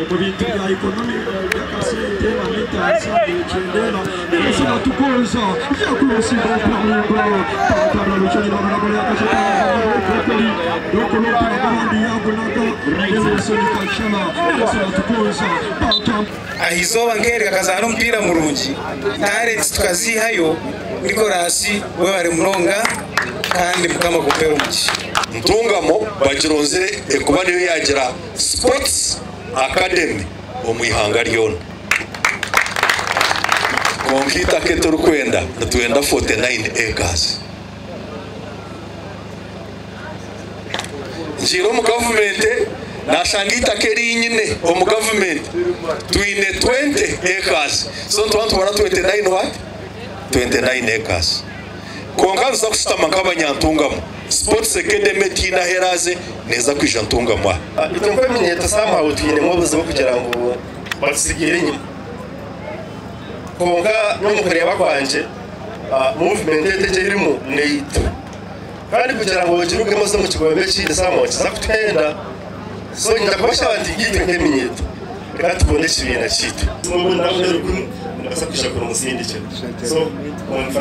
Omu bintu bya economy by'akasente na n'entaasa nekyendera Nelson Atugonza yakurosinga omupira muraingwa Batabura Rushenyi nabaragura yakashatu Dokoli Dokoli omupira gw'abandi yagunaga Nelson Kashala Nelson Atugonza Batam Aha izooba nk'eri kakazaana omupiira murungi, talents tukaziihayo, Nicholas webare munonga kandi Mukama akumpere omugisha. Ntungamo bagironzire ekuba niyo yagira Sports Academy omu ihanga ryona. Kwonka eitaka eturikwenda nitwenda 49 acres. Ngiire omu gavumenti nashanga eitaka eri nyine omu gavumenti twine 20 acres. So nituba nitubara 29 what? 29 acres. Kwonka nituza kushutama nk'abanyantungamo. Sports Academy tihaine ahu eraaze neeza kwija Ntungamo aha. Itwe nk'eminyeeto somehow twinemu obuzibu kugira ngu batutsigaire enyima. Kwonka nyowe omu kureeba kwangye, movement egi egi erimu n'eyaitu. Kandi kugira ngu ogirugemu oze omu kigombe ekindi somehow nikiza kutuhenda. So nyenda kubashaba nti itwe nk'eminyeeto reka tukunde ekibiina kyaitu. N'obu ndaba ndi rukumi, nimbaasa kwija kurimusindikira. So.